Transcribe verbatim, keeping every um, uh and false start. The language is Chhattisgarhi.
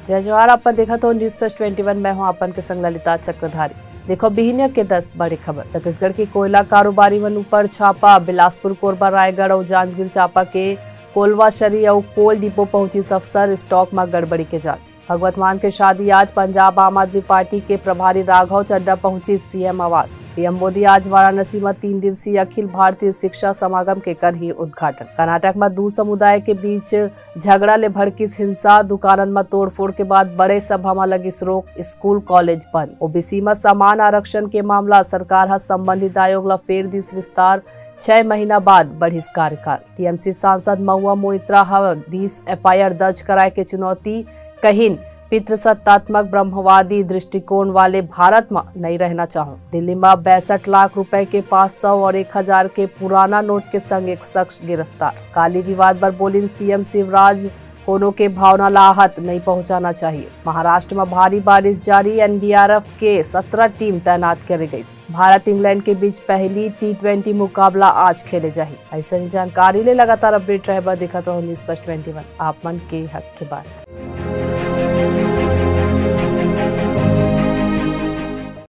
जय जोहार, आप मन देखत हो News Plus twenty one, मैं हूं आप मन के संग ललिता चक्रधारी। देखो बिहिनिया के दस बड़े खबर। छत्तीसगढ़ के कोयला कारोबारी मन ऊपर छापा, बिलासपुर, कोरबा, रायगढ़ अउ जांजगीर चांपा के कोलवाशरी अउ कोल डिपो पहुंचिस अफसर, stock म गड़बड़ी के जांच। भगवत मान के शादी आज, पंजाब आम आदमी पार्टी के प्रभारी राघव चड्डा पहुंचिस सीएम आवास। पीएम मोदी आज वाराणसी म तीन दिवसीय अखिल भारतीय शिक्षा समागम के करही उद्घाटन। कर्नाटक म दू समुदाय के बीच झगड़ा ले भड़किस हिंसा, दुकानन म तोड़फोड़ के बाद बड़े सभा म लगिस रोक, स्कूल कॉलेज बंद। ओबीसी म समान आरक्षण के मामला, सरकार ह संबंधित आयोग ल फेर दिस विस्तार, छह महीना बाद बढ़िस कार्यकाल। टीएमसी सांसद महुआ मोइत्रा ह दिस एफआईआर दर्ज कराए के चुनौती, कहिन पितृसत्तात्मक ब्रह्मवादी दृष्टिकोण वाले भारत म नइ रहना चाहूं। दिल्ली म बासठ लाख रुपए के पाँच सौ और एक हजार के पुराना नोट के संग एक शख्स गिरफ्तार। काली विवाद बर बोलिन सीएम शिवराज, कोनो के भावना ला आहत नइ पहुंचाना चाहिए। महाराष्ट्र म भारी बारिश जारी, एनडीआरएफ के सत्रह टीम तैनात करे गईस। भारत इंग्लैंड के बीच पहली टी ट्वेंटी मुकाबला आज खेले जाही। अइसन जानकारी ले लगातार अपडेट रहे बर देखत रहो News Plus twenty one, आप मन के हक के बात।